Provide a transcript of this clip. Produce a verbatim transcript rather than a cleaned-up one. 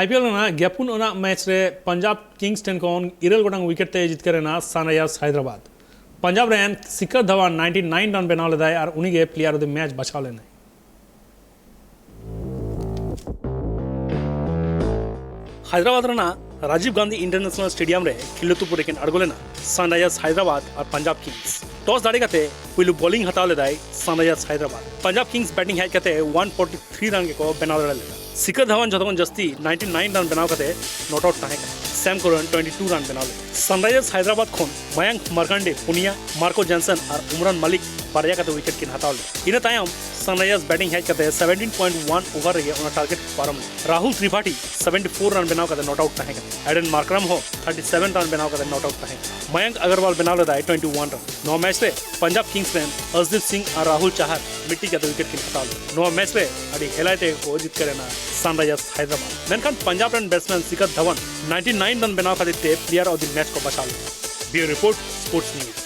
I P L ᱨᱮᱱᱟᱜ ᱜᱮᱯᱩᱱ ᱟᱱᱟᱜ match ᱨᱮ ᱯᱟᱧᱡᱟᱵᱽ ᱠᱤᱝᱥ ᱴᱷᱮᱱ ᱠᱷᱚᱱ ᱤᱨᱟᱹᱞ ᱜᱚᱴᱟᱝ ᱣᱤᱠᱮᱴ ᱛᱮ ᱡᱤᱛᱠᱟᱹᱨ ᱮᱱᱟ ᱥᱟᱱᱨᱟᱭᱡᱟᱨᱥ ᱦᱟᱭᱫᱨᱟᱵᱟᱫᱽ᱾ ᱯᱟᱧᱡᱟᱵᱽ ᱨᱮᱱ ᱥᱤᱠᱷᱚᱨ ᱫᱷᱟᱣᱟᱱ ᱱᱟᱭᱤᱱᱴᱤ ᱱᱟᱭᱤᱱ ᱨᱟᱱ ᱵᱮᱱᱟᱣ ᱞᱮᱫᱟᱭ ᱟᱨ ᱩᱱᱤᱜᱮ ᱯᱞᱮᱭᱟᱨ ᱚᱯᱷ ᱫᱤ ᱢᱮᱪ ᱵᱟᱪᱷᱟᱣ ᱞᱮᱱᱟᱭ᱾ ᱦᱟᱭᱫᱨᱟᱵᱟᱫᱽ ᱨᱮᱱᱟᱜ ᱨᱟᱡᱤᱵᱽ ᱜᱟᱱᱫᱷᱤ ᱤᱱᱴᱟᱨᱱᱮᱥᱱᱟᱞ ᱥᱴᱮᱰᱤᱭᱟᱢ ᱨᱮ ᱠᱷᱮᱞᱳ ᱛᱩᱯᱩ ᱨᱮᱠᱤᱱ ᱟᱬᱜᱚ ᱞᱮᱱᱟ ᱥᱟᱱᱨᱟᱭᱡᱟᱨᱥ ᱦᱟᱭᱫᱨᱟᱵᱟᱫᱽ ᱟᱨ ᱯᱟᱧᱡᱟᱵᱽ ᱠᱤᱝᱥ᱾ ᱴᱚᱥ ᱫᱟᱲᱮ ᱠᱟᱛᱮ ᱯᱩᱭᱞᱩ ᱵᱚᱞᱤᱝ ᱦᱟᱛᱟᱣ ᱞᱮᱫᱟᱭ ᱥᱟᱱᱨᱟᱭᱡᱟᱨᱥ ᱦᱟᱭᱫᱨᱟᱵᱟᱫᱽ᱾ ᱯᱟᱧᱡᱟᱵᱽ ᱠᱤᱝᱥ ᱵᱮᱴᱤᱝ ᱦᱮᱡ ᱠᱟᱛᱮ ᱚᱣᱟᱱ ᱯᱷᱳᱨᱴᱤ ᱛᱷᱨᱤ ᱨᱟᱱ ᱜᱮᱠᱚ ᱵᱮᱱᱟᱣ ᱫᱟᱲᱮ ᱞᱮᱫᱟ᱾ ᱥᱤᱠᱷᱚᱨ ᱫᱷᱟᱣᱟᱱ ᱡᱷᱚᱛᱚ ᱠᱷᱚᱱ ᱡᱟᱹᱥᱛᱤ ᱱᱟᱭᱤᱱᱴᱤ ᱱᱟᱭᱤᱱ ᱨᱟᱱ ᱵᱮᱱᱟᱣ ᱠᱟᱛᱮ ᱱᱚᱴ ᱟᱣᱩᱴ ᱛᱟᱦᱮᱸ ᱠᱟᱱᱟ᱾ ᱥᱮᱢ ᱠᱚᱨᱚᱱ ᱴᱩᱭᱮᱱᱴᱤ ᱴᱩ ᱨᱟᱱ ᱵᱮᱱᱟᱣ ᱞᱮᱫᱟ᱾ ᱥᱟᱱᱨᱟᱭᱡᱟᱨᱥ ᱦᱟᱭᱫᱨᱟᱵᱟᱫᱽ ᱠᱷᱚᱱ ᱢᱟᱭᱟᱝᱠ ᱢᱟᱨᱠᱟᱱᱰᱮ ᱯᱩᱱᱭᱟ, ᱢᱟᱨᱠᱳ ᱡᱚᱱᱥᱚᱱ ᱟᱨ ᱩᱢᱨᱟᱱ ᱢᱟᱞᱤᱠ ᱵᱟᱨᱭᱟ ᱠᱟᱛᱮ ᱣᱤᱠᱮᱴ ᱠᱤᱱ ᱦᱟᱛᱟᱣ ᱞᱮᱫᱟ᱾ ᱤᱱᱟᱹ ᱛᱟᱭᱚᱢ ᱥᱟᱱᱨᱟᱭᱡᱟᱨᱥ ᱵᱮᱴᱤᱝ ᱦᱮᱡ ᱠᱟᱛᱮ ᱥᱮᱵᱷᱮᱱᱴᱤᱱ ᱯᱚᱭᱮᱱᱴ ᱚᱣᱟᱱ ᱳᱵᱷᱟᱨ ᱨᱮᱜᱮ ᱚᱱᱟ ᱴᱟᱨᱜᱮᱴ ᱯᱟᱨᱚᱢ ᱞᱮᱫᱟ᱾ ᱨᱟᱦᱩᱞ ᱛᱨᱤᱯᱟᱴᱷᱤ ᱥᱮᱵᱷᱮᱱᱴᱤ ᱯᱷᱳᱨ ᱨᱟᱱ ᱵᱮᱱᱟᱣ ᱠᱟᱛᱮ ᱱᱚᱴ ᱟᱣᱩᱴ ᱛᱟᱦᱮᱸ ᱠᱟᱱᱟ᱾ ᱮᱰᱮᱱ ᱢᱟᱨᱠᱨᱟᱢ ᱦᱚᱸ ᱛᱷᱟᱨᱴᱤ ᱥᱮᱵᱷᱮᱱ ᱨᱟᱱ ᱵᱮᱱᱟᱣ ᱠᱟᱛᱮ ᱱᱚᱴ ᱟᱣᱩᱴ ᱛᱟᱦᱮᱸ ᱠᱟᱱᱟ᱾ ᱢᱟᱭᱟᱝᱠ ᱟᱜᱟᱨᱣᱟᱞ ᱵᱮᱱᱟᱣ ᱞᱮᱫᱟᱭ ᱴᱩᱭᱮᱱᱴᱤ ᱣᱟᱱ ᱨᱟᱱ᱾ ᱱᱚᱣᱟ ᱢᱮᱪ ᱨᱮ ᱯᱟᱧᱡᱟᱵᱽ ᱠᱤᱝᱥ ᱨᱮᱱ ᱟᱨᱥᱫᱤᱯ ᱥᱤᱝ ᱟᱨ ᱨᱟᱦᱩᱞ ᱪᱟᱦᱟᱨ ᱢᱤᱫᱴᱤᱡ ᱠᱟᱛᱮ ᱣᱤᱠᱮᱴ ᱠᱤᱱ ᱦᱟᱛᱟᱣ ᱞᱮᱫᱟ᱾ ᱱᱚᱣᱟ ᱢᱮᱪ ᱨᱮ ᱟᱹᱰᱤ ᱦᱮᱞᱟᱭ ᱛᱮᱜᱮ ᱠᱚ ᱡᱤᱛᱠᱟᱹᱨ ᱮᱱᱟ ᱥᱟᱱᱨᱟᱭᱡᱟᱨᱥ ᱦᱟᱭᱫᱨᱟᱵᱟᱫᱽ᱾ ᱢᱮᱱᱠᱷᱟᱱ ᱯᱟᱧᱡᱟᱵᱽ ᱨᱮᱱ ᱵᱮᱴᱥᱢᱮᱱ ᱥᱤᱠᱷᱚᱨ ᱫᱷᱟᱣᱟᱱ ᱱᱟᱭᱤᱱᱴᱤ ᱱᱟᱭᱤᱱ ᱨᱟᱱ ᱵᱮᱱᱟᱣ ᱠᱷᱟᱹᱛᱤᱨ ᱛᱮ ᱯᱞᱮᱭᱟᱨ ᱚᱯᱷ ᱫᱤ ᱢᱮᱪ ᱠᱚ ᱵᱟᱪᱷᱟᱣ ᱞᱮᱫᱟ᱾ ᱵᱤᱭᱩᱨᱳ ᱨᱤᱯᱳᱨᱴ, ᱥᱯᱳᱨᱴᱥ ᱱᱤᱭᱩᱡᱽ᱾